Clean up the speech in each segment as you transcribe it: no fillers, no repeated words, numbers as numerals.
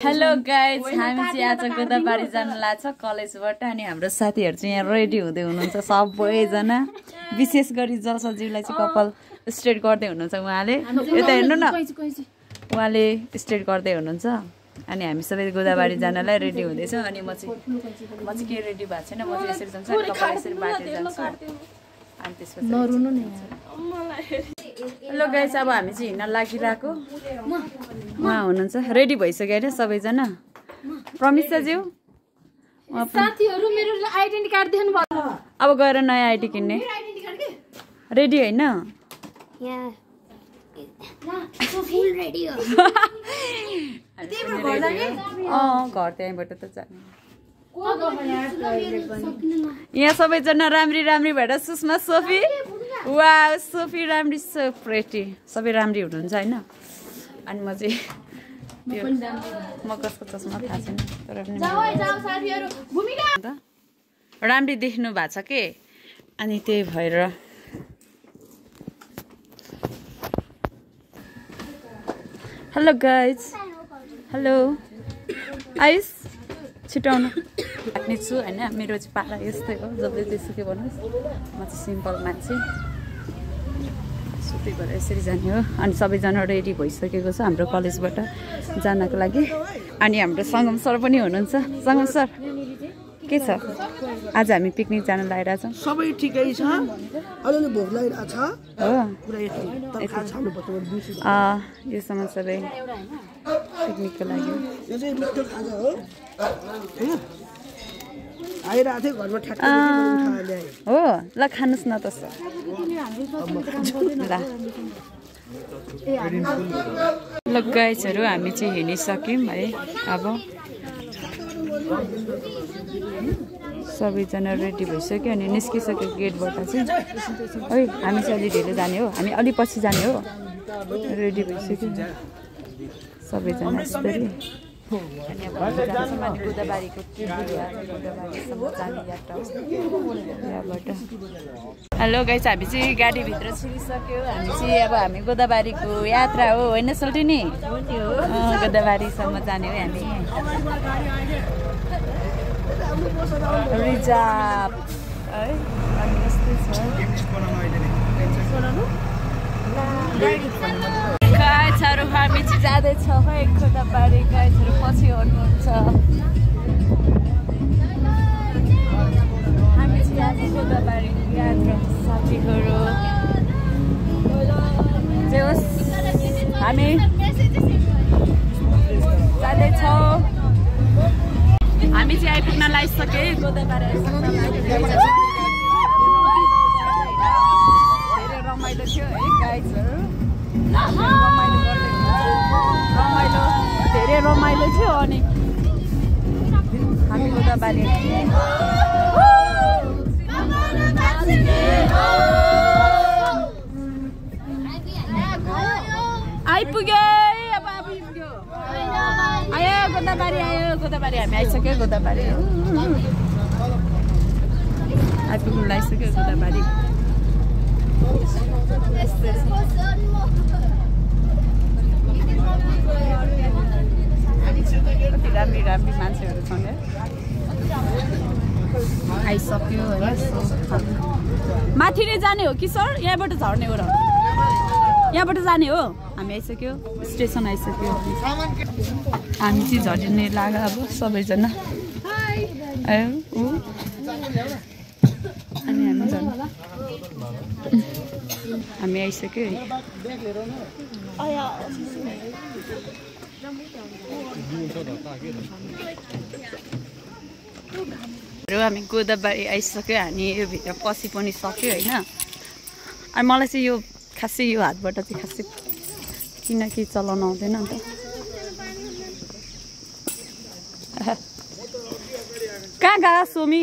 Hello guys, हामी चाहिँ आज गोदाबारी जान लाग्छ कलेजबाट अनि हाम्रो साथीहरु चाहिँ यहाँ रेडी हुँदै हुनुहुन्छ सबैजना। विशेष गरी जलसजीवलाई चाहिँ कपाल स्ट्रेट गर्दै हुनुहुन्छ उहाँले। यता हेर्नु न, उहाँले स्ट्रेट गर्दै हुनुहुन्छ अनि हामी सबै गोदाबारी जानलाई रेडी हुँदैछ। अनि म चाहिँ के रेडी भएको छैन, म चाहिँ यसरी जान्छु, कपाल यसरी बाटेर जान्छु अनि त्यसपछि नरुनु नि। हेलो गाइस, अब हामी चाहिँ हिँड्न लागिरहेको। उहाँ हुनुहुन्छ, रेडी भइसक्यो हैन सबैजना। प्रमिस दाजु, साथीहरु मेरो आइडेन्टी कार्ड देख्नु भयो। अब गएर नयाँ आइडी किन्ने रेडी हैन? यहाँ फुल रेडी हो। घर त्यहीँबाट त जाने। यहाँ सबैजना राम्री राम्री भएर सुषमा सोफी, वाह सोफी राम्री, सो प्रेटी, सबै राम्री हुनुहुन्छ हैन। अनि म चाहिँ म कसको चस्मा थाहा छैन तर राम्री देख्नु भएको छ के, अनि त्यही भएर हेलो गाइज, हेलो आइस छिटाउनु राख्ने छु हैन। मेरो चाहिँ पारा यस्तै हो, जबले त्यसुकै भन्नुहोस्। म चाहिँ सिम्पल मान्छे, सुत्दै भएर यसरी जाने हो। अनि सबैजना रेडी भइसकेको छ हाम्रो कलेजबाट जानको लागि। अनि हाम्रो सङ्गम सर पनि हुनुहुन्छ। सङ्गम सर के छ? आज हामी पिकनिक जान लागिरहेछौँ। सबै ठिकै छ, अलिअलि भोक लागिरहेको छ हो पुरा यति तर्खा छाड्नु पर्छ। यो सामान सबै पिकनिकको लागि। यो चाहिँ मिठो खाजा हो हैन। आइरहेको थियो घरमा ठ्याक्कै ल्याए हो। ल खानुहोस् न त सर। ल गाइजहरू, हामी चाहिँ हिँडिसक्यौँ है। अब सबैजना रेडी भइसक्यो अनि निस्किसक्यो गेटबाट चाहिँ है। हामी चाहिँ अलि ढिलो जाने हो, हामी अलि पछि जाने हो। रेडी भइसक्यो सबैजना यस्तरी। अनि अब जान्छौँ अनि गोदाबारीको गोदाबारीसम्म जाने यात्रा यहाँबाट। हेलो गाइस, हामी चाहिँ गाडीभित्र छिरिसक्यो। हामी चाहिँ अब हामी गोदाबारीको यात्रा हो होइन सोल्टिनी? गोदाबारीसम्म जाने हो हामी। रिजर्भ है अनि यस्तै छ। गाइजहरू, हामी चाहिँ जाँदैछौँ है गोदाबारी। गाइजहरू पछि हुनुहुन्छ। हामी चाहिँ आज गोदाबारीको यात्रा साथीहरू जे होस् हामी जाँदैछौँ। हामी चाहिँ आइपुग्न लागिसक्यो है गोदाबारी। धेरै रमाइलो थियो है गाइजहरू, रमाइलो धेरै रमाइलो थियो। अनि हामी गोदाबारी आइपुग्यो। अब आइपुग्यो, आयो गोदाबारी, आयो गोदाबारी। हामी आइसक्यो गोदाबारी, आइपुग्नु लागिसक्यो गोदाबारी। कति राम्री राम्री मान्छेहरू छन् है। आइसक्यो होइन। माथि नै जाने हो कि सर? यहाँबाट झर्ने हो र? यहाँबाट जाने हो। हामी आइसक्यो, स्टेसन आइसक्यो। हामी चाहिँ झरिने लाग्यो अब सबैजना। अनि हामी आइसक्यो। हामी गोदाबारी आइसक्यो। हामी यो भित्र पसी पनि सक्यो होइन। अनि मलाई चाहिँ यो खासै यो हातबाट चाहिँ खासै किनकि चलाउन आउँदैन नि त। कहाँ गएको सोमी?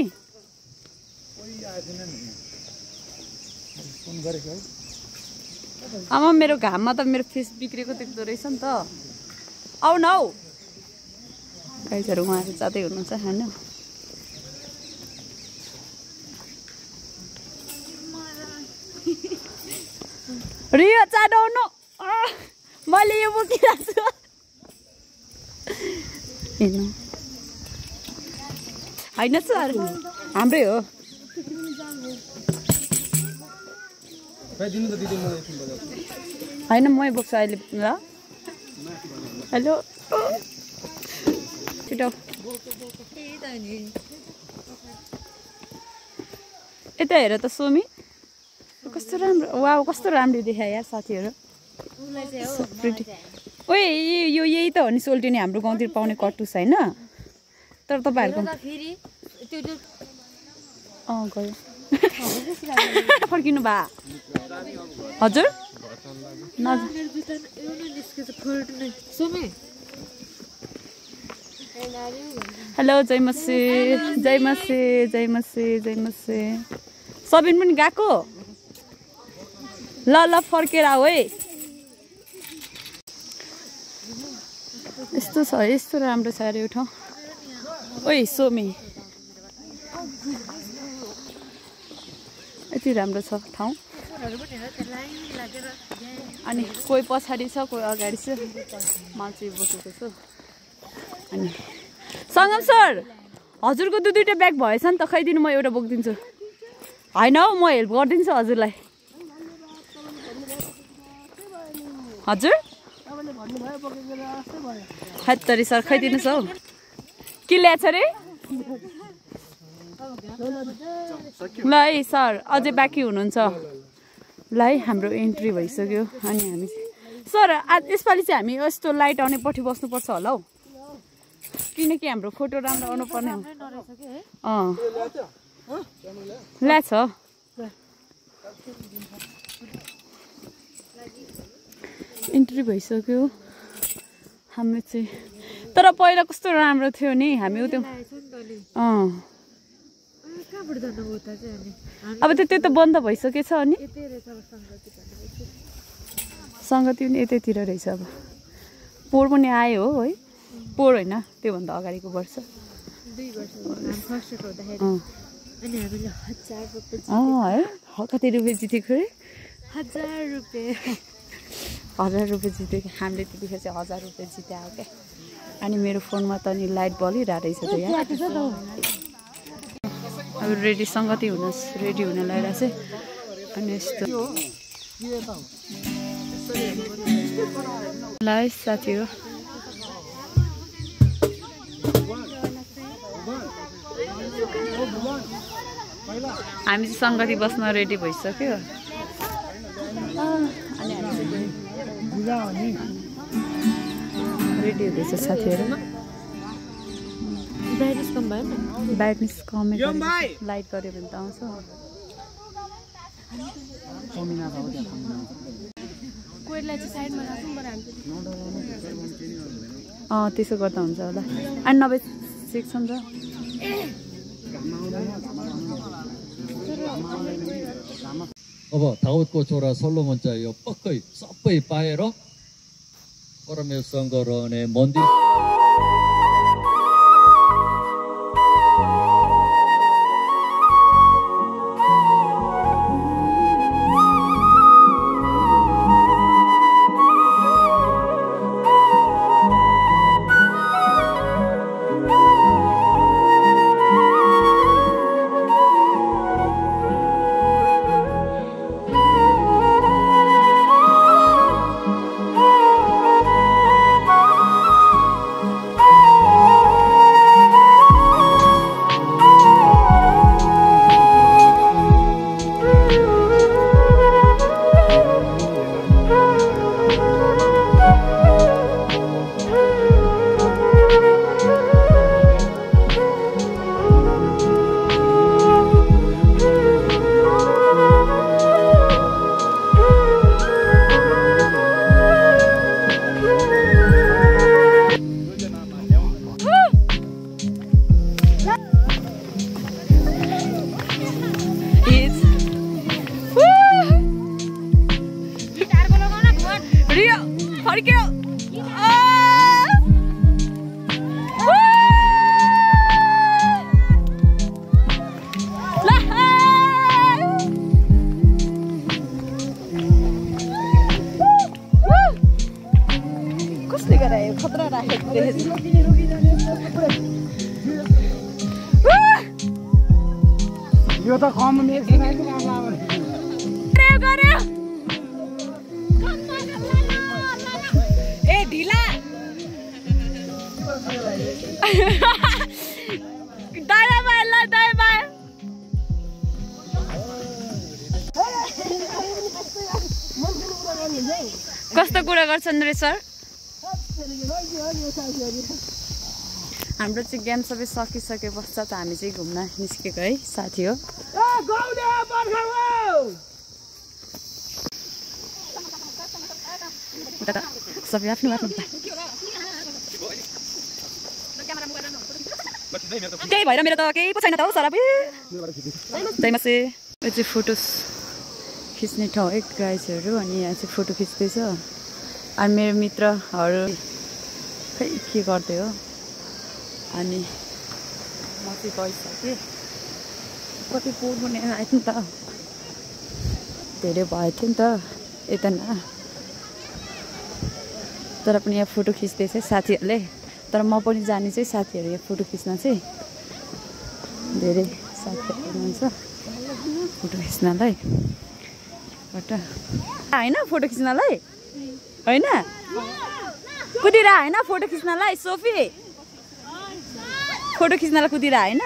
आमा मेरो घाममा त मेरो फेस बिग्रेको देख्दो रहेछ नि त। आउ न हौ गाइजहरू, उहाँहरू जाँदै हुनुहुन्छ होइन। रियो चाँडो आउनु, मैले यो बोकिरहेको छु। हेर्नु होइन सर हाम्रै हो होइन मै बोक्छु अहिले ल हेलो छिटो यता हेर त सोमी कस्तो राम्रो वा कस्तो राम्रो देखायो यार साथीहरू ओए यो यही त हो नि सोल्टिनी हाम्रो गाउँतिर पाउने कटुस होइन तर तपाईँहरूको गयो फर्किनु भा हजुर हेलो जय मसी जय मसी जय मसी जय मसी सबिन पनि गएको ल ल फर्केर आऊ है यस्तो छ यस्तो राम्रो छ अरे यो ठाउँ ओइ सोमी यति राम्रो छ ठाउँ अनि कोही पछाडि छ कोही अगाडि छ म चाहिँ बसेको छु अनि सङ्गम सर हजुरको दुईवटा ब्याग भएछ नि त खैदिनु म एउटा बोकिदिन्छु होइन हौ म हेल्प गरिदिन्छु हजुरलाई हजुर खैतरी सर खैदिनुहोस् हौ के ल्याएछ अरे ल है सर अझै बाँकी हुनुहुन्छ ल है हाम्रो एन्ट्री भइसक्यो अनि हामी सर यसपालि चाहिँ हामी यस्तो लाइट आउने पट्टि बस्नुपर्छ होला हौ किनकि हाम्रो फोटो राम्रो आउनुपर्ने हो ल्याछ इन्ट्री भइसक्यो हामी चाहिँ तर पहिला कस्तो राम्रो थियो नि हामी त्यो अब त्यो त बन्द भइसकेछ अनि सङ्गति पनि यतैतिर रहेछ अब पोहोर पनि आयो हो है पोहोर होइन त्योभन्दा अगाडिको वर्ष है कति रुपियाँ जितेको अरे 1000 रुपियाँ 1000 रुपियाँ जितेको हामीले त्यतिखेर चाहिँ 1000 रुपियाँ जित्यो क्या अनि मेरो फोनमा त नि लाइट बलिरहेको रहेछ त यहाँ अब रेडी सङ्गति हुनुहोस् रेडी हुन लगाइरहेको चाहिँ अनि यस्तो ल है साथीहरू हामी चाहिँ सङ्गति बस्न रेडी भइसक्यो अनि हामी रेडी हुँदैछ साथीहरू ब्राइटनेस कम भयो नि ब्राइटनेस कमै लाइट गऱ्यो भने त आउँछ कोइलाई चाहिँ साइडमा राखौँ बरु हामी त्यसो गर्दा हुन्छ होला अनि नभए सेक्सन र अब दाउदको छोरा सोलोमन चाहिँ यो पक्कै सबै पाएर परमेश्वरसँग रहने मन्दिर यो त कम ए ढिला दाया बाया ल दाया बाया कस्तो कुरा गर्छन् रे सर हाम्रो चाहिँ गेम सबै सकिसके पश्चात हामी चाहिँ घुम्न निस्केको है साथी हो सबै आफ्नो आफ्नो त्यही भएर मेरो त केही पो छैन त हौ सराबी त्यहीमासे यो चाहिँ फोटोस खिच्ने ठाउँ है गाइजहरू अनि यहाँ चाहिँ फोटो खिच्दैछ अनि मेरो मित्रहरू खै के गर्दै हो अनि म चाहिँ गइसकेँ कति पोहोर पनि आएको नि त धेरै भयो थियो नि त यता न तर पनि यहाँ फोटो खिच्दैछ साथीहरूले तर म पनि जाने चाहिँ साथीहरू यहाँ फोटो खिच्न चाहिँ धेरै साथीहरू हुनुहुन्छ फोटो खिच्नलाई होइन फोटो खिच्नलाई होइन कुदिरा होइन फोटो खिच्नलाई सोफी फोटो खिच्नलाई कुदिरा होइन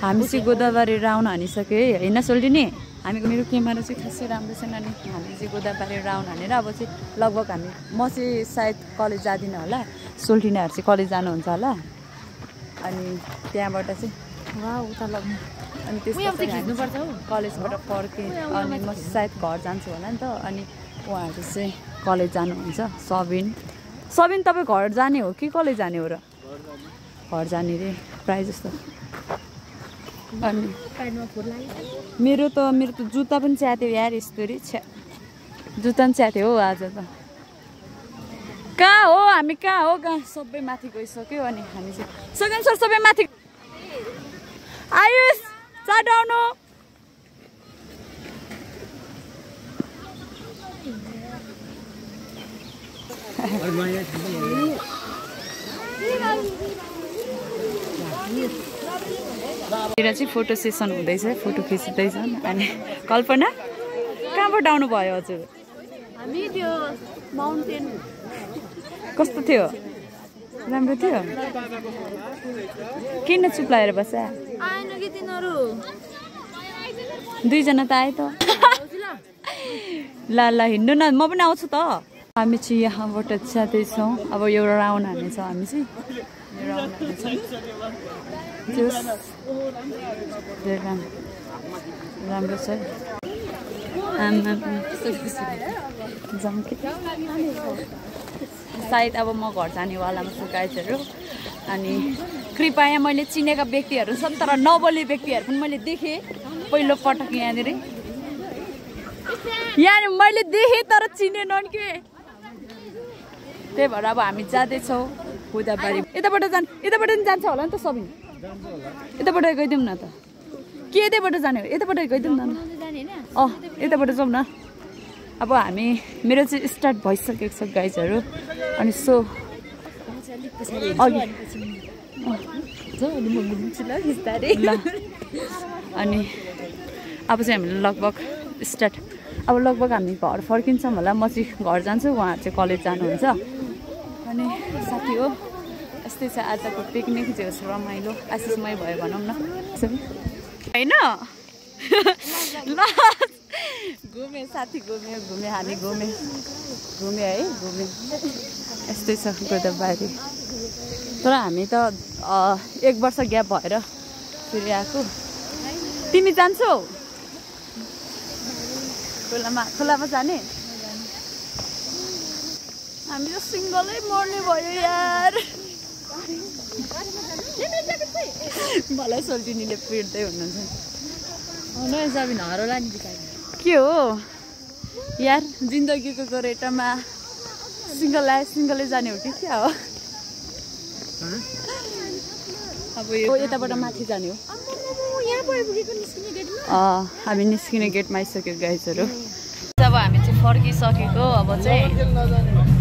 हामी चाहिँ गोदावरी राउन्ड हानिसक्यो है होइन सोल्टिनी हामी मेरो क्यामेरा चाहिँ खासै राम्रो छैन नि हामी चाहिँ गोदावरी राउन्ड हानेर अब चाहिँ लगभग हामी म चाहिँ सायद कलेज जाँदिनँ होला सोल्टिनाहरू चाहिँ कलेज जानुहुन्छ होला अनि त्यहाँबाट चाहिँ उता लग्नु अनि त्यसपछि कलेजबाट फर्केँ अनि म सायद घर जान्छु होला नि त अनि उहाँहरू चाहिँ कलेज जानुहुन्छ सबिन तपाईँ घर जाने हो कि कलेज जाने हो र घर जाने रे प्रायः जस्तो अनि मेरो त जुत्ता पनि च्यात्यो यार यस्तो रे जुत्ता पनि च्यात्यो हो आज त कहाँ हो हामी कहाँ हो कहाँ सबै माथि गइसक्यो अनि हामी चाहिँ सेकेन्ड सर सबै माथि आयुष चाटाउनु चाहिँ फोटो सेसन हुँदैछ फोटो खिच्दैछन् अनि कल्पना कहाँबाट आउनु भयो हजुर हामी त्यो माउन्टेन कस्तो थियो राम्रो थियो किन चुप लागेर बस्छ आएन कि तिनीहरू दुईजना त आयो त ल ल हिँड्नु न म पनि आउँछु त हामी चाहिँ यहाँबाट जाँदैछौँ अब एउटा राउन्ड हानेछौँ हामी चाहिँ राउन्ड हानेछौँ राम्रो छ सायद अब म घर जानेवालामा छु गाइजहरू अनि कृपया मैले चिनेका व्यक्तिहरू छन् तर नबोल्ने व्यक्तिहरू पनि मैले देखेँ पहिलो पटक यहाँनिर मैले देखेँ तर चिनेनन् के त्यही भएर अब हामी जाँदैछौँ गोदावरी यताबाट पनि जान्छ होला नि त सबै यताबाट गइदिउँ न त के यतैबाट जाने हो यताबाट गइदिउँ न यताबाट जाउँ न अब हामी मेरो चाहिँ स्टार्ट भइसकेको छ गाइजहरू अनि सो अनि अब चाहिँ हामीले लगभग स्टार्ट अब लगभग हामी घर फर्किन्छौँ होला म चाहिँ घर जान्छु उहाँहरू चाहिँ कलेज जानुहुन्छ अनि साथी हो यस्तै छ आजको पिकनिक चाहिँ होस् रमाइलो आशिषमय भयो भनौँ न होइन ल घुमेँ साथी घुमेँ हामी घुमेँ है घुमेँ यस्तै छ गोदावरी तर हामी त 1 वर्ष ग्याप भएर फेरि आएको तिमी जान्छौ खोलामा जाने हामी त सिङ्गलै मर्ने भयो यार मलाई सोल्टिनीले पिट्दै हुनुहुन्छ के हो यार जिन्दगीको गोरेटामा सिङ्गलै जाने हो कि क्या हो अब यो यताबाट माथि जाने हो हामी निस्किने गेटमा आइसक्यो गाइजहरू जब हामी चाहिँ फर्किसकेको अब चाहिँ